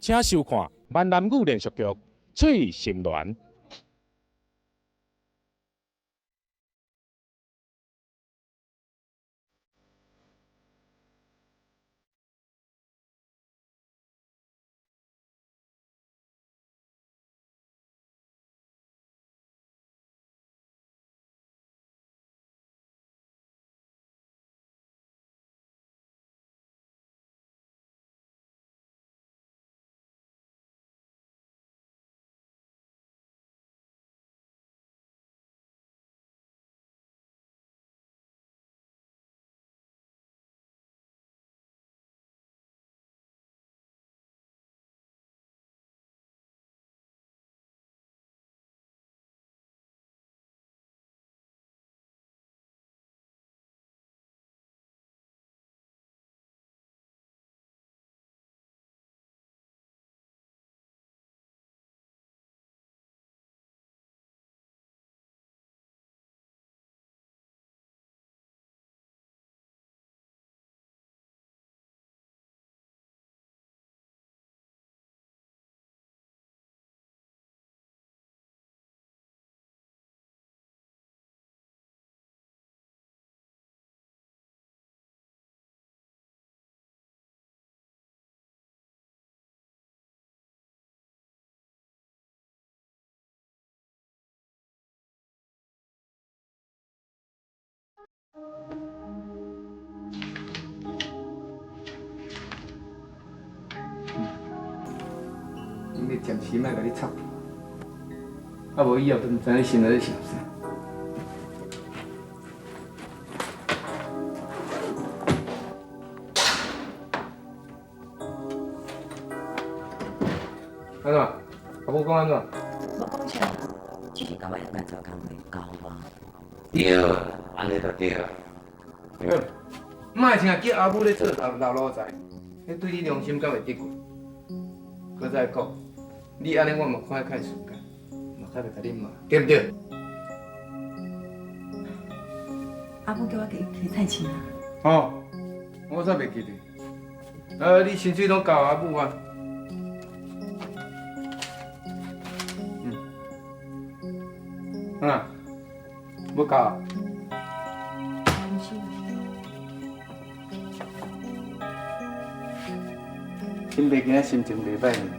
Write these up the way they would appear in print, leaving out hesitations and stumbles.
請收看閩南語連續劇《翠心戀》。你暂时莫共你插，啊无以后都毋知你心内咧想啥。按怎？阿母讲按怎？无讲啥，只是共我遐间做工课交予我。對，按呢就對。對，莫像叫阿母咧做老老奴才，彼對你良心敢會得過？閣再講，你按呢我嘛看得較順眼，嘛較袂共你罵，對毋對？阿母叫我共伊提菜市啊。哦，我煞袂記得。啊，你薪水攏交阿母啊？嗯。啊，欲交啊？毋是。恁爸今仔心情袂䆀呢。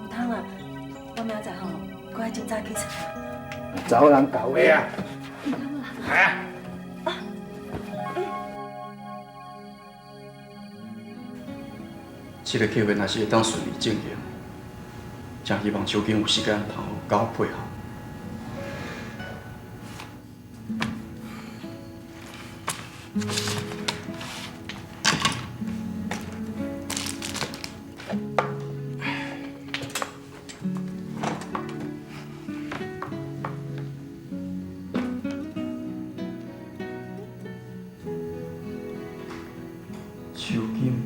毋通啦，我明仔载吼，閣愛真早起床。查某人教的啊。毋通啦。来啊！這个計劃若是會當順利進行，誠希望秋金有時間通共我配合。秋金，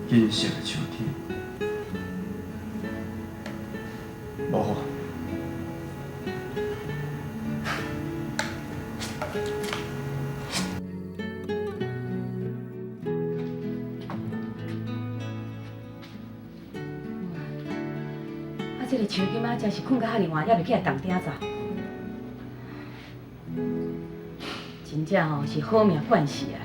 金色的秋天，無。啊，這个秋金仔真是睏甲遐爾晚，猶袂起來動鼎灶，真正吼是好命慣勢啊！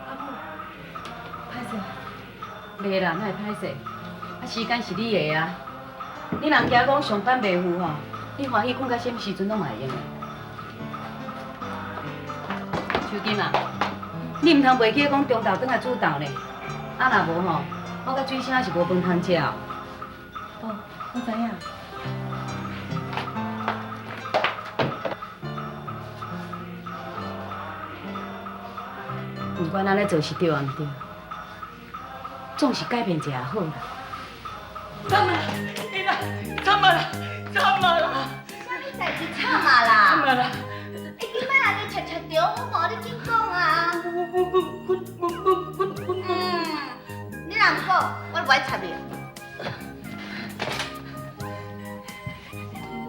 阿母，歹勢。袂啦，哪會歹勢？啊，時間是你的啊。你若驚講上班袂赴吼，你歡喜睏到啥物時陣攏嘛會用的。秋金啊，你毋通袂記講中晝轉來煮豆呢。啊，若無吼，我佮水聲是無飯通食哦。哦，我知影。毋管按呢做是對抑毋對，總是改變一下好啦。慘啊！哎啦，慘啊啦，慘啊啦！啥物代誌慘啊啦？慘啊啦！欸，你莫按呢切切著，我無你緊講啊！我嗯，你若毋講，我就無愛插你。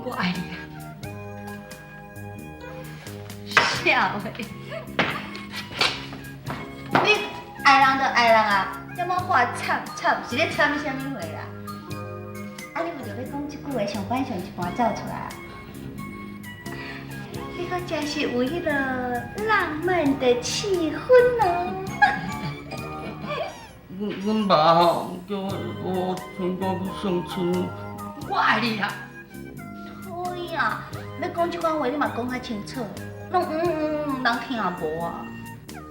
我愛你啊！痟的，你愛人就愛人啊，這麼話慘慘，是咧慘啥物話啦？啊，你有著欲講這句話，上班上一半走出來啊？你可真是有彼个浪漫的氣氛哦。阮爸吼叫我參加去相親，我愛你啊！對啊，欲講這款話你嘛講較清楚，攏嗯嗯，人聽無啊。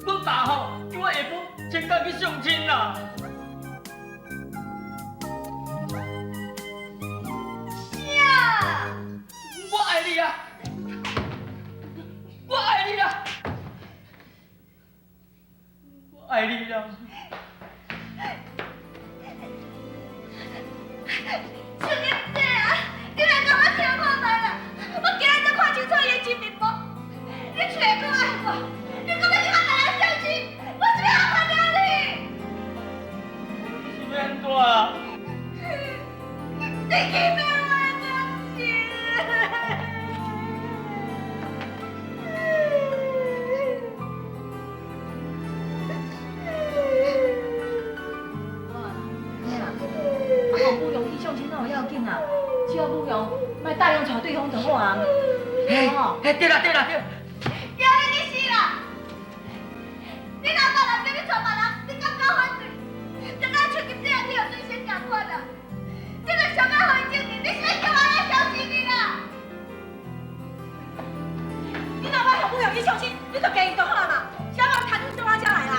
阮爸吼叫我下晡請假去相親啦。啥？我愛你啊！我愛你啦！我愛你啦！小金姐啊，你來共我聽看覓啦！我今日才看清楚伊的真面目，你揣閣愛我，你閣欲去佮別人相親，我是欲按怎原諒你？是欲按怎啊？你欺騙我的感情！啊，母雄去相親哪有要緊啊？只要母雄莫答應娶對方就好啊。嘿，嘿，對啦對啦對。叫你去死啦！你若別人叫你娶別人，你敢敢反對？就敢像金姐去予水星仝款啊！這个上愛予伊證明，你是欲叫我來相信你啦？你若欲予母雄去相親，你就嫁伊就好啊嘛，啥人牽你到我遮來啦？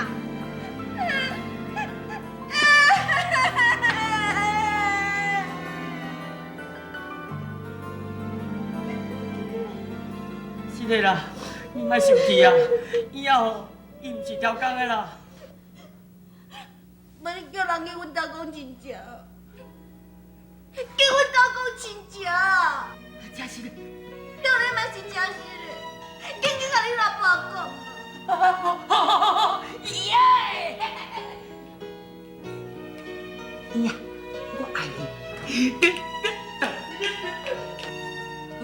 是的啦，你莫生氣啊！以後伊毋是刁工的啦。欲你叫人去阮兜講真情，叫阮兜講真情。真是的。對你嘛是真實的，緊緊共你老婆講。好好好好，耶！呀，我愛你。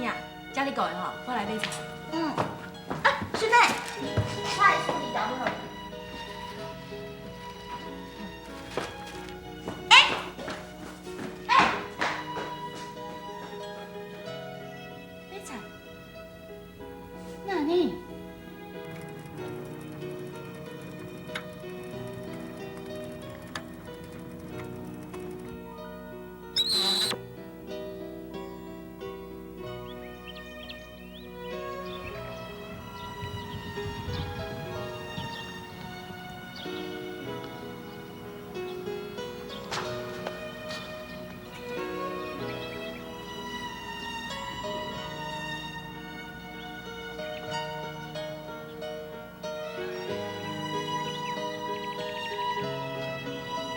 呀，遮你講的吼，我來買菜。嗯。啊，孫妹，菜是你搞好。欸欸，買菜？哪呢？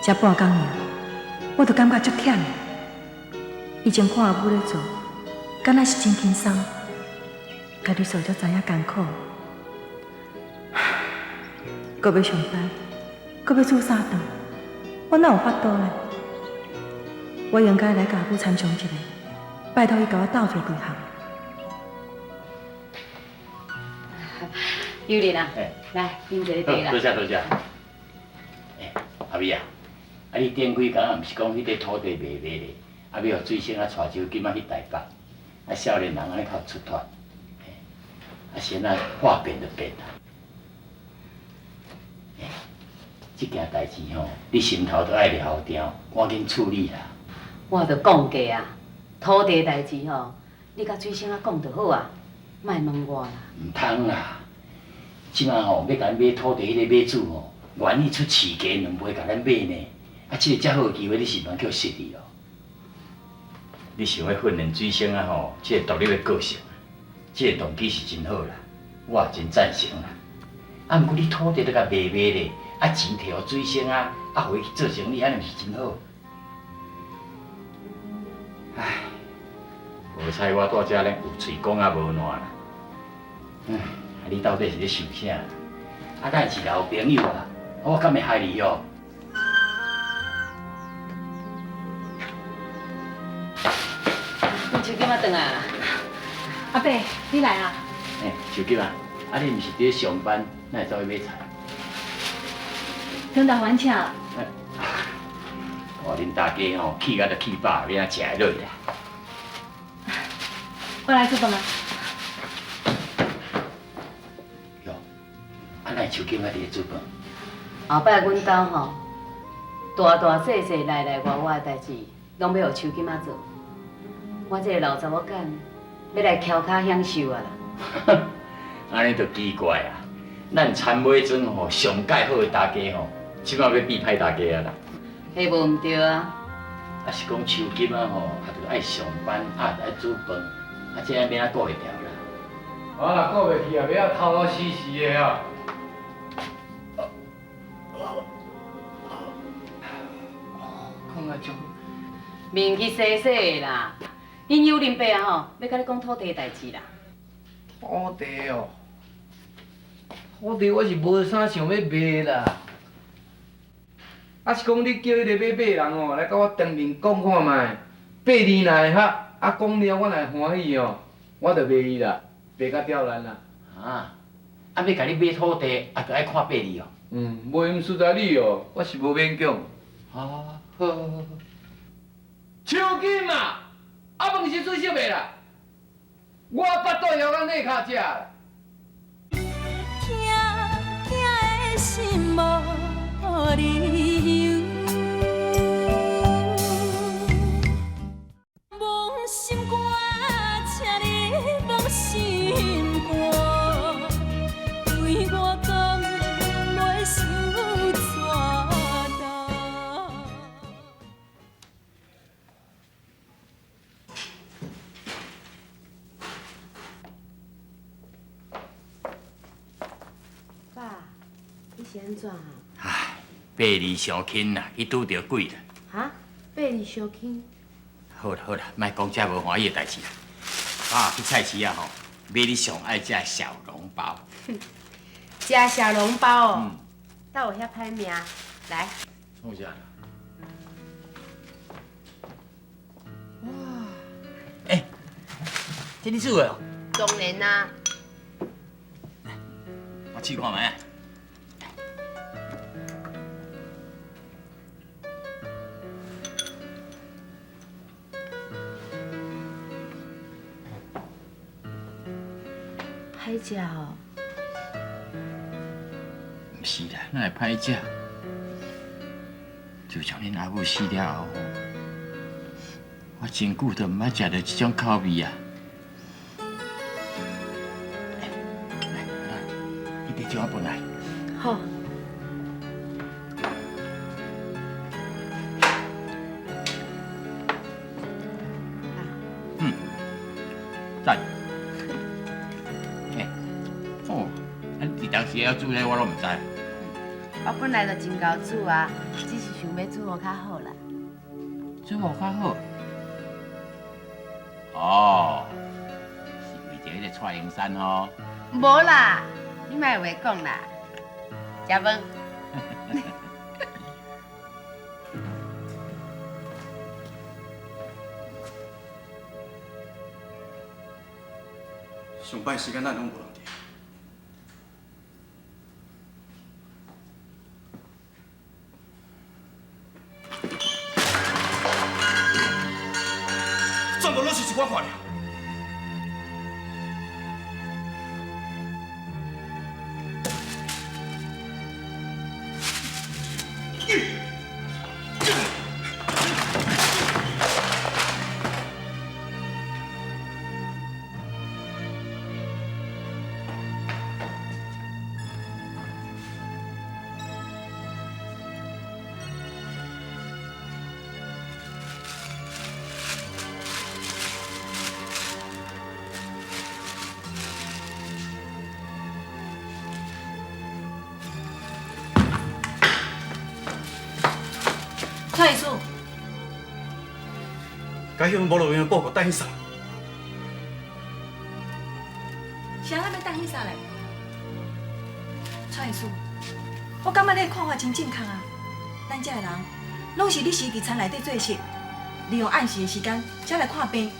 才半工爾，我就感覺足忝。以前看阿母咧做，敢若是真輕鬆，家己做才知影艱苦。閣欲上班，閣欲煮三頓，我哪有法度呢？我應該來共阿母參詳一下，拜託伊共我鬥做幾項。尤林啊，來啉一个茶啦。多謝多謝。欸，阿美啊，啊你頂幾工啊，毋是講彼个土地袂賣咧，啊欲予水星啊帶手金仔去台北，啊少年人按呢較有出脫，啊是按怎話變就變啦。欸，這件代誌吼，你心頭都愛留定，趕緊處理啦。我就講過啊，土地代誌吼，你佮水星仔講就好啊，莫問我啦。毋通啦，這馬吼欲共咱買土地彼个買主吼，願意出市價兩倍共咱買呢。啊，這個遮好的機會，你是毋通叫失去哦。你想欲訓練水星仔吼，這個獨立的個性，這個動機是真好啦，我也真贊成啦。啊，毋過你土地都共賣賣咧，啊錢提予水星啊，啊，予伊去做生意，按呢毋是真好？唉，無彩我蹛遮咧有喙講啊無爛啦。唉，啊你到底是咧想啥？啊，咱是老朋友啊，我敢會害你哦？阮秋金仔轉來啦。阿伯，你來啊？欸，秋金啊，啊你毋是佇咧上班，哪會走去買菜？轉頭還請。哦，恁大家吼氣甲都氣飽，欲按怎食會落啦？我來煮飯啊。喲，啊哪會秋金仔佇咧煮飯？後擺阮兜吼，大大細細、內內外外的代誌，攏欲予秋金仔做。我這個老查某囡，欲來翹跤享受啊啦！按呢就奇怪啊！咱田尾庄吼上蓋好的大家吼，這擺欲變歹大家啊啦！彼無毋對啊！啊是講秋金仔吼，啊著愛上班，啊著愛煮飯，啊這按欲按怎顧會牢啦？我若顧袂去啊，欲啊頭路死死的啊！睏啊足。面去洗洗的啦！恁友林伯啊吼，欲共你講土地的代誌啦。土地哦，土地我是無啥想欲賣啦。啊是講你叫彼个欲買人哦，來共我當面講看覓，八字若會合，啊講了我若會歡喜哦，我就賣伊啦，賣甲刁難啦。啊，啊欲共你買土地，啊著愛看八字哦。嗯，袂毋輸在你哦，我是無勉強。啊，好好好。秋金啊，啊飯是煮熟的啦，我腹肚枵到内跤食啦。疼疼的心無理由，摸心肝，請你摸心肝，對我講袂傷折重。爸，你是按怎啊？唉，八字傷輕啦，去拄著鬼啦。哈？八字傷輕？好啦好啦，莫講這無歡喜的代誌啦。爸去菜市仔吼，買你上愛食的小籠包。食小籠包哦，倒有遐歹命？來。創啥？哇！欸，這你煮的哦？當然啦。我試看覓啊。歹食哦？毋是啦，哪會歹食？自從恁阿母死了後，我真久都毋捌食著這種口味啊！來，來，你綴一碗飯來。好。嗯，讚。欸，哦，啊你當時會曉煮這我攏毋知。我本來就真𠢕煮啊，只是想欲煮予較好啦。煮予較好？哦，是為著彼個蔡榮山吼？無啦，你莫話講啦，食飯。上班時間咱攏無人佇。全部攏是一寡看了。蔡医师，共彼份无路用的报告带去啥？啥人欲带去啥咧？蔡医师，我感觉你的看法真正确啊。咱遮的人攏是日时佇田内底做事，利用暗时的时间才来看病，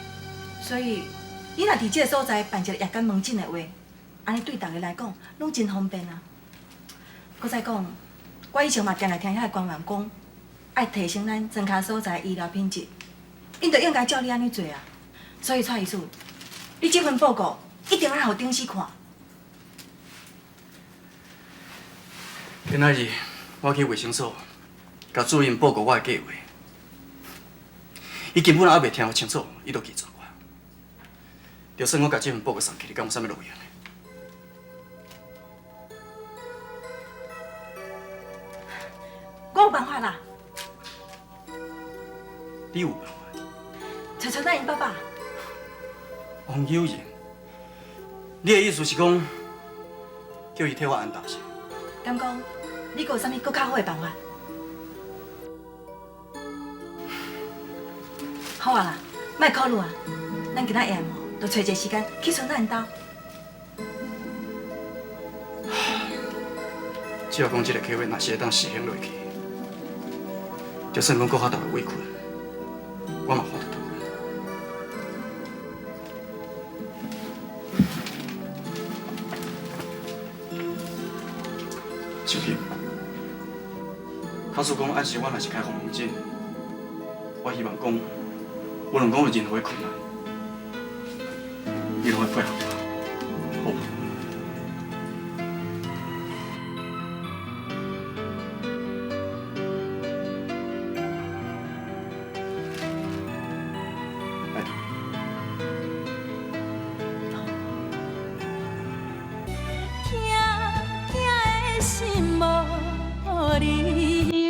所以你若佇這個所在辦一个夜間門診的話，按呢對逐家來講攏真方便啊。閣再講，我以前嘛定來聽遐个官員講，愛提升咱莊跤所在的醫療品質，𪜶就應該照你按呢做啊。所以蔡醫師，你這份報告一定愛予頂司看。今仔日我去衛生所，共主任報告我的計劃，伊根本猶未聽予清楚，伊就拒絕我。就算我共這份報告送去，你敢有啥物路用？我有辦法啦！你有辦法？找找咱𪜶爸爸。王友仁，你的意思是講，叫伊替我安搭是？敢講，你閣有啥物閣較好的辦法？好啊啦，莫考慮啊，咱今仔下暗吼，就揣一个時間去賰咱𪜶兜。只要講這个計劃若是會當實行落去，就算講閣較大的委屈，我嘛看得到。秋萍，假使講暗時我若是開放門診，我希望講，無論講有任何的困難，你攏會配合我，好無？拜託。疼疼的心無理由。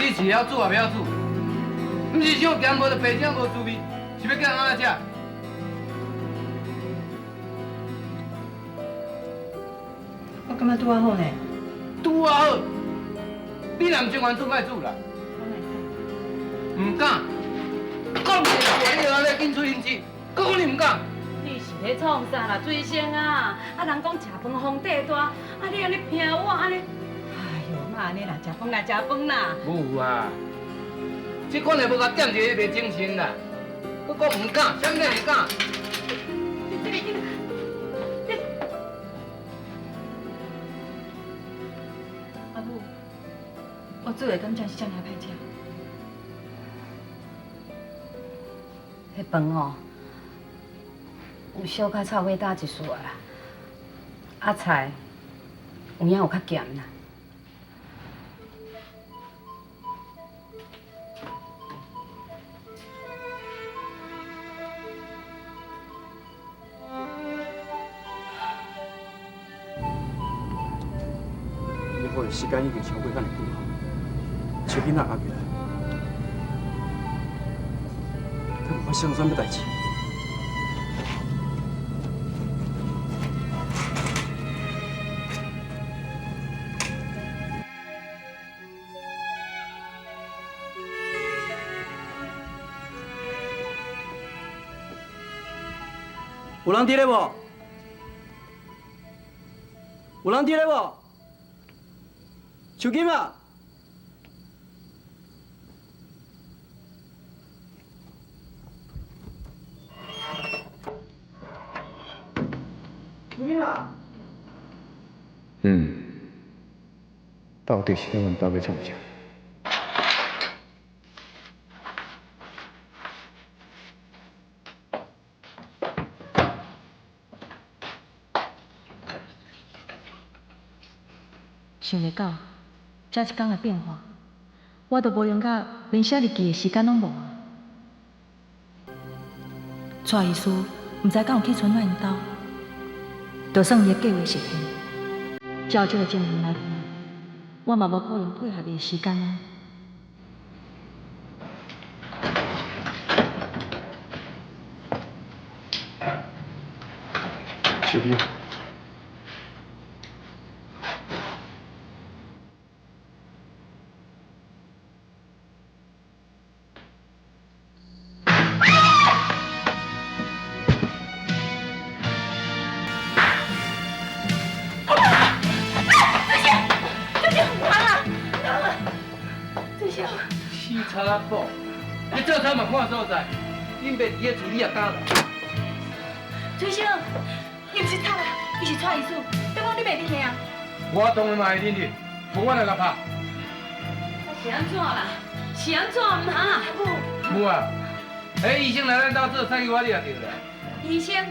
你是曉煮也袂曉煮？毋是傷鹹，無就白汫無滋味，是欲叫人按怎食？我感覺拄仔好呢。拄仔好，你若毋情願煮，莫煮啦。毋敢，講一句話你就按呢緊喙緊舌，閣講你毋敢。你是咧創啥啦，水星啊？啊，人講食飯皇帝大，啊你按呢拼我按呢，哎喲，莫按呢啦，食飯啦，食飯啦。母啊，這款的無共點一个袂精神啦，閣講毋敢，啥物人會敢？阿母，我煮的敢真是遮爾歹食？彼飯吼，有小可臭味焦一絲仔啦，啊菜有影有較鹹啦。你予的時間已經超過咱的規劃，秋萍若猶未來，敢有發生啥物代誌？有人佇咧無？有人佇咧無？秋金啊！秋金啊！到底是咧阮兜欲創啥？想袂到，這一工的變化，我都無閒甲連寫日記的時間攏無啊！蔡医师毋知敢有去春暖𪜶兜，就算伊的计划实现，照这个情形来看，我嘛无可能配合伊的时间啊。小美。死查某！你做啥嘛看所在？恁爸伫个厝，你也敢来？崔生，伊毋是贼啊，伊是蔡医师，敢讲你袂认的啊？我当然嘛会认得，无我来共拍。是按怎啦？是按怎毋哈？母啊，彼医生来咱兜做菜我你也著啦。医生，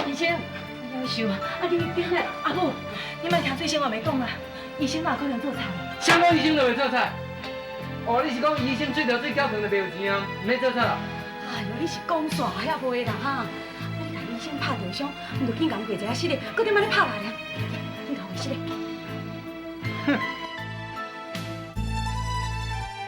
医生，夭寿啊！啊你顶下阿母，你莫听崔生话袂讲啦，医生哪有可能做贼？啥物医生就袂做贼？哦，你是讲医生喙条水搅糖就袂有钱啊？毋免做贼啦？哎呦，你是讲煞遐袂啦哈？啊，你共医生拍著伤，毋就紧共过一下失礼，阁点仔咧拍来啊？紧共回失礼。哼，